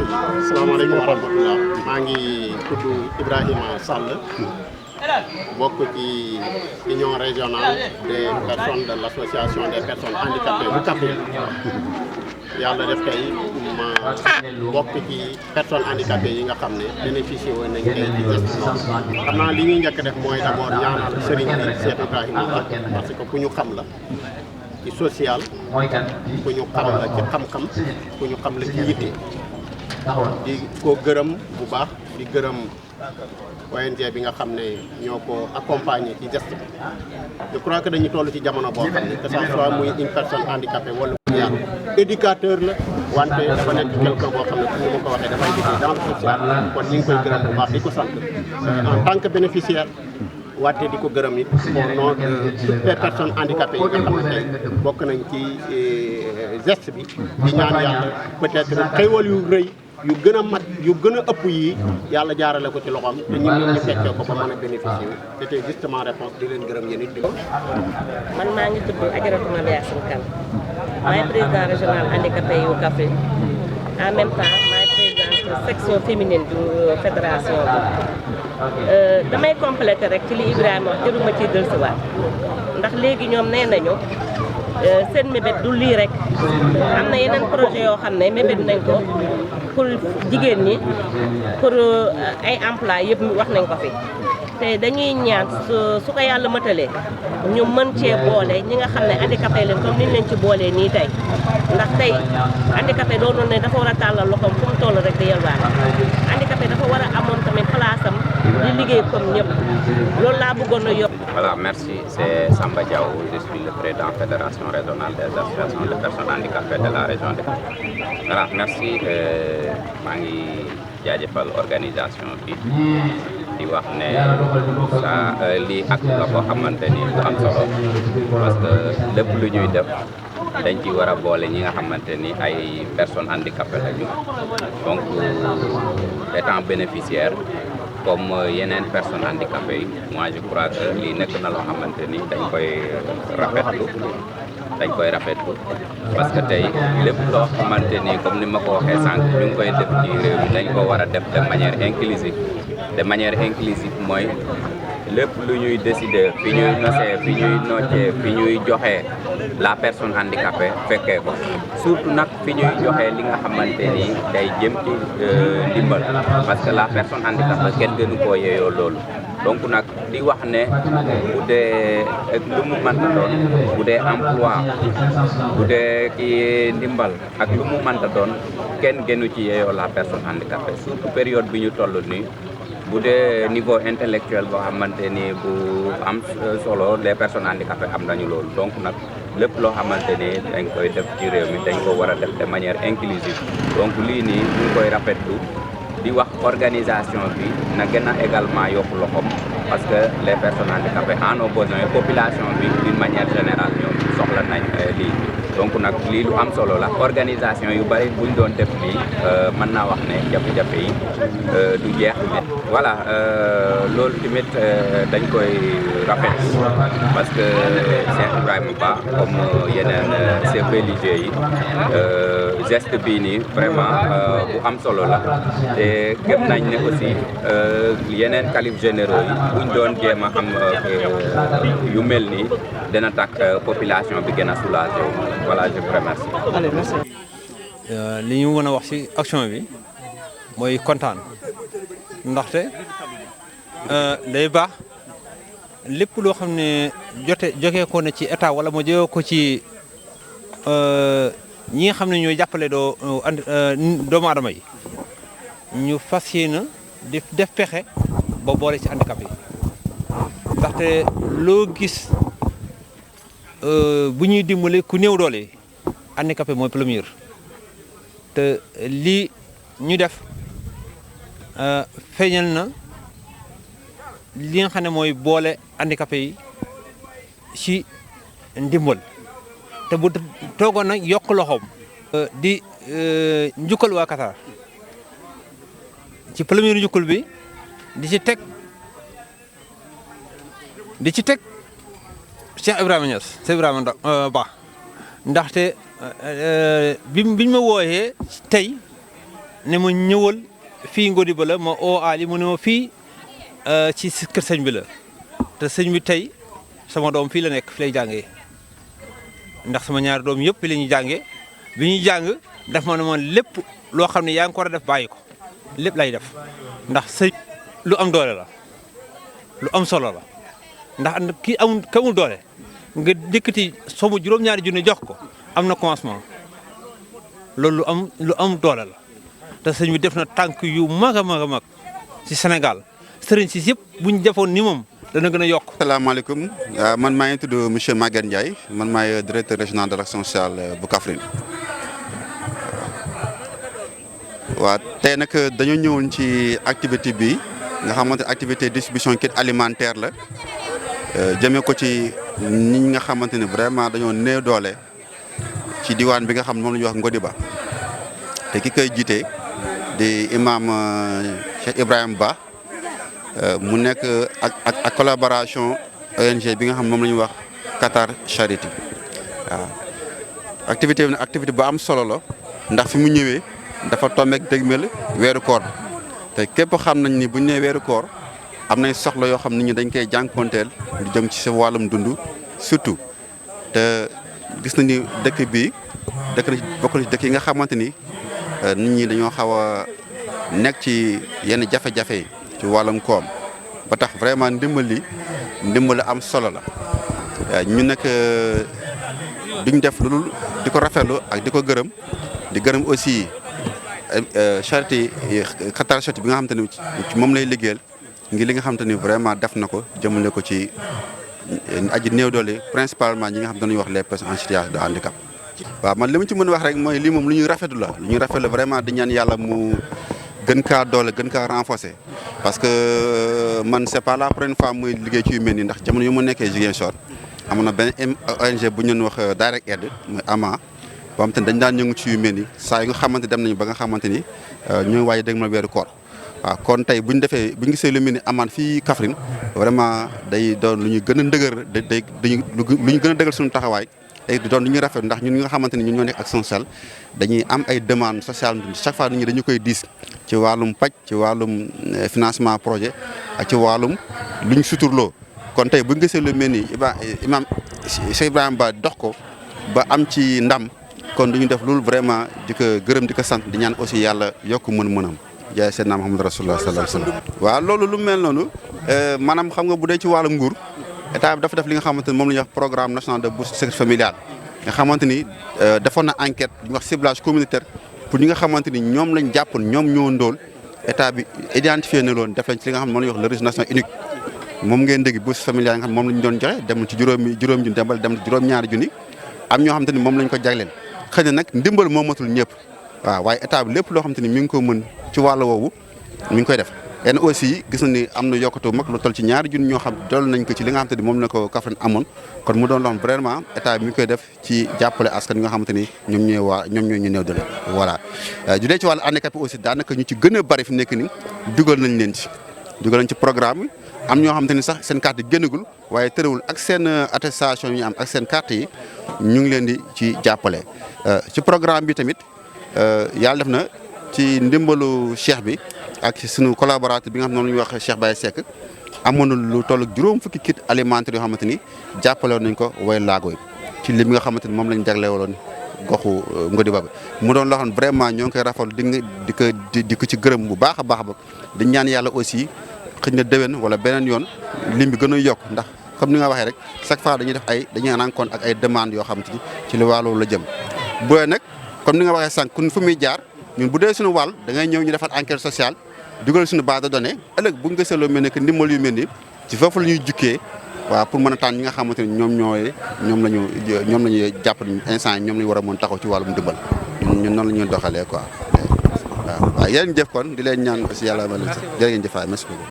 merci salaamaaleykum wa rahmatullah maa ngi tudd Ibrahima Sall bokk ci union régionale des personnes de l'association des personnes handicapées bu Kaffrine yàlla def tey ma bokk ci personnes handicapées yi nga xam ne bénéficié woon nañ tey ci geste xam naa li ñuy njëkk def mooy d'abord ñaanal sëriñ bi Cheikh Ibrahima Ba parce que ku ñu xam la ci social ku ñu xam la ci xam-xam ku ñu xam la ci yitte di ko gërëm bu baax di gërëm ONG bi nga xam ne ñoo ko accompagner ci geste bi je crois que dañu toll ci jamono boo xam ne que ça soit muy une personne handicapée wala mu yar éducateur la wante dafa nekk quelqu'un boo xam ne fu ma ko waxee dafay liggéey dans le social kon ñu ngi koy gërëm bu baax di ko sant en tant que bénéficiaire wante di ko gërëm it au nom de toutes les personnes handicapées yi nga xam ne tey bokk nañ ci geste bi di ñaan yàlla peut-être xéwal yu rëy yu gën a mat yu gën a ëpp yi yàlla jaarale ko ci loxoom te ñun ñu fekkee ko ba mën a bénéficier wu c'était justement réponse di leen gërëm yéen it di man maa ngi tudd Adjaratou Mame Yacine Kane maay président régional handicapé yu Kaffrine en même temps maay présidente section féminine du fédération bi damay compléter rek ci li Ibrahima wax jëruma ciy dellusiwaat ndax léegi ñoom nee nañu seen mébét du lii rek am na yeneen projet yoo xam ne mébét nañ ko pour jigéen ñi pour ay emploi yëpp wax nañ ko fi te dañuy ñaan su ko yàlla mëtalee ñu mën cee boole ñi nga xam ne handicapé leen comme ni ñu leen ci boolee nii tey ndax tey handicapé doonoon ne dafa war a tàllal loxoom fu mu toll rek di yelwaan handicapé dafa war a amoon tamit place am di liggéey comme ñëpp loolu laa bëggoon a yokk. Voilà, merci. C'est Samba Diaw, je suis le président de la Fédération régionale des associations de personnes handicapées de la région de Kaffrine. Voilà, merci. maa ngi jaajëfal organisation bi di wax ne ça lii ak la boo xamante ni bu am solo parce que lépp lu ñuy def dañ ci war a boole ñi nga xamante ni ay personnes handicapées lañu donc étant bénéficiaire comme yeneen personnes handicapées yi moi je crois que lii nekk na loo xamante ni dañ koy rafetlu parce que tey lépp loo xamante ni comme ni ma ko waxee sànq ñu ngi koy def ci réew mi dañ ko war a def de manière inclusive mooy lépp lu ñuy décider fi ñuy nosee fi ñuy noccee fi ñuy joxee la personne handicapée fekkee ko surtout nag fi ñuy joxee li nga xamante ni day jëm ci ndimbal parce que la personne handicapée kenn gënu koo yeeyoo loolu donc nag di wax ne bu dee lu mu mënta doon bu dee emploi bu dee kii ndimbal ak lu mu mënta doon kenn gënu ci yeeyoo la personne handicapée surtout période bi ñu toll nii bu dee niveau intellectuel boo xamante ni bu am solo les personnes handicapées am nañu loolu donc nag lépp loo xamante ni dañ koy def ci réew mi dañ ko war a def de manière inclusive donc lii nii ñu ngi koy rafetlu di wax organisation bi na gën a également yokku loxoom parce que les personnes handicapées en ont besoin population bi d'une manière générale ñoom soxla nañ lii donc nag lii lu am solo la organisation yu bari buñ doon def lii mën naa wax ne jafe-jafe yi du jeex voilà loolu tamit dañ koy rafetlu parce que Cheikh Ibrahima Ba comme yeneen chefs religieux yi geste bii nii vraiment bu am solo la te gëm nañ ne aussi yeneen califes généraux yi buñ doon jéem a am yu mel nii dina tax population bi gën a soulagé wu voilà je vous remercie. Allez, merci. li ñu mën a wax ci action bi mooy kontaan ndaxte day baax lépp loo xam ne jógee ko na ci état wala moo jógee ko ci ñi nga xam ne ñooy jàppale doomu aadama yi ñu fas yéene di def pexe ba boole ci handicapé yi ndaxte loo gis bu ñuy dimbale ku néew doole handicapé mooy premier te lii ñu def feeñal na li nga xam ne mooy boole handicapé yi ci ndimbal te bu toogoon nag yokk loxoom di njukkal waa Qatar ci premier njukkal bi di ci teg Cheikh Ibrahima Niass Cheikh Ibrahima Ba ndaxte biñ ma wooyee tey ne ma ñëwal fii Ngodi ba la ma oo Ali mu ne ma fii ci kër sëñ bi la te sëñ bi tey sama doom fii la nekk fi lay jàngee ndax sama ñaari doom yëpp fi la ñuy jàngee bi ñuy jàng daf ma ne man lépp loo xam ne yaa ngi ko war a def bàyyi ko lépp lay def ndax sëñ lu am doole la lu am solo la ndax kii amul doole nga dëkkati somu juróom-ñaari junne jox ko am na commencement loolu lu am doole la te sëñ bi def na tànk yu mag a mag a mag ci Sénégal sëriñ si yëpp bu ñu defoon ni moom dana gën a yokk. asalaamaaleykum man maa ngi tudd monsieur Maguette Ndiaye man maay directeur régional de l'action sociale bu Kaffrine waaw tey nag dañoo ñëwoon ci activité bi nga xamante activité distribution kit alimentaire la jëmee ko ci nit ñi nga xamante ne vraiment dañoo néew doole ci diwaan bi nga xam moom la ñuy wax Ngodi ba te ki koy jiite di imam Cheikh Ibrahima Ba mu nekk ak collaboration ONG bi nga xam moom la ñuy wax Qatar Charity waaw activité bi nag activité bu am solo la ndax fi mu ñëwee dafa tombeek dégmel weeru koor te képp xam nañ ni bu ñu nee weeru koor am nay soxla yoo xam nit ñi dañ koy jànkonteel di jëm ci sa wàllum dund surtout te gis nañu dëkk bi bokk na ci dëkk yi nga xamante ni nit ñi dañoo xaw a nekk ci yenn jafe-jafe yi ci wàllum koom ba tax vraiment ndimbal am solo la ñu nag duñ def lu dul di ko rafetlu ak di ko gërëm di gërëm aussi charité Qatar Charity bi nga xamante ni ci moom lay liggéeyal ngir li nga xamante ni vraiment def na ko jëmale ko ci aji néew doole principalement ñi nga xam dañuy wax les personnes en situation de handicap. waaw man li ma ci mën a wax rek mooy lii moom lu ñuy rafetlu la lu ñuy rafetlu vraiment di ñaan yàlla mu gën kaa doole gën kaa renforcer parce que man c'est pas la première fois muy liggéey ci yu mel nii ndax jamono yu ma nekkee Ziguinchor amoon na benn ONG bu ñu wax Direct Aid muy AMA boo xam te ne dañ daan yëngu ci yu mel nii saa yu nga xamante dem nañu ba nga xamante ni ñooy waaye dégg ma weeru koor waaw kon tey bu ñu gisee lu mel ni amaan fii Kaffrine vraiment day doon lu ñu gën a ndëgër lu ñu gën a dëgër suñu taxawaay te di doon lu ñuy rafet ndax ñun ñi nga xamante ni ñun ñoo nekk action sociale dañuy am ay demande sociale chaque fois nit ñi dañu koy diis ci wàllum paj ci wàllum financement projet ak ci wàllum lu ñu suturloo kon tey bu ñu gisee lu mel ni imam Cheikh Ibrahima Ba dox ko ba am ci ndam kon duñu def loolu vraiment di ko gërëm di ko sant di ñaan aussi yàlla yokk mën-mënam jaay seen naam Muhammad Rasulullah sallallahu alayhi wasallam waaw loolu lu mel noonu maanaam xam nga bu dee ci wàllum nguur état bi dafa def li nga xamante ni moom la ñuy wax programme national de bourse sécurité familiale nga xamante ni defoon na enquête ñu wax ciblage communautaire pour ñi nga xamante ni ñoom lañ jàppoon ñoom ñoo ndóol état bi identifié na loon def lañ ci li nga xam ne moom la ñuy wax le registre national unique moom ngeen dégg bourse familiale nga xam ne moom la ñu doon joxe dem ci juróom junni dem juróom-ñaari junni am ñoo xamante ni moom lañ ko jagleel xëy na nag ndimbal moo matul ñëpp waaw waaye état bi lépp loo xamante ni mi ngi ko mën ci wàll woowu mi ngi koy def ren aussi gis na ni am na yokkatu mag lu toll ci ñaari junni ñoo xam dool nañ ko ci li nga xamante ni moom la ko Kaffrine amoon kon mu doon loo xam vraiment état bi mi ngi koy def ci jàppale askan yi nga xamante ni ñoom ñooy ñu néew doole voilà ju dee ci wàllu handicapé aussi daanaka ñu ci gën a bari fi nekk ni dugal nañ leen ci programme bi am ñoo xamante ni sax seen carte yi génnagul waaye tërëwul ak seen attestation yi ñu am ak seen carte yi ñu ngi leen di ci jàppale ci programme bi tamit yàlla def na ci ndimbalu cheikh bi ak suñu collaborateur bi nga xam ne moom la ñuy wax Cheikh Baye Seck amoon na lu toll ak juróom fukki kit alimentaire yoo xamante ni jàppale woon nañ ko way laago yi ci lim nga xamante ni moom lañ jagleewaloon goxu Ngodi Ba mu doon loo xam ne vraiment ñoo ngi koy rafetlu di ko ci gërëm bu baax a baax ba di ñaan yàlla aussi xëy na déwén wala beneen yoon lim bi gën a yokk ndax comme ni nga waxee rek chaque fois dañuy rencontre ak ay demandes yoo xamante ni ci li wàllu la jëm booy nag comme ni nga waxee sànq kun fu muy jaar ñun bu dee suñu wàll da ngay ñëw ñu defal enquête sociale dugal suñu base de données ëllëg bu ñu gisee loo mel ne que ndimbal yu mel ni ci foofu la ñuy jukkee waaw pour mën a tànn ñi nga xamante ni ñoom la ñu jàpp instant yi ñoom la ñu war a mën taxaw ci wàllum ndimbal ñun noonu la ñuy doxalee quoi waaw yéen jëf kon di leen ñaan aussi yàlla ma leen sax jërë ngeen jëfaay merci beaucoup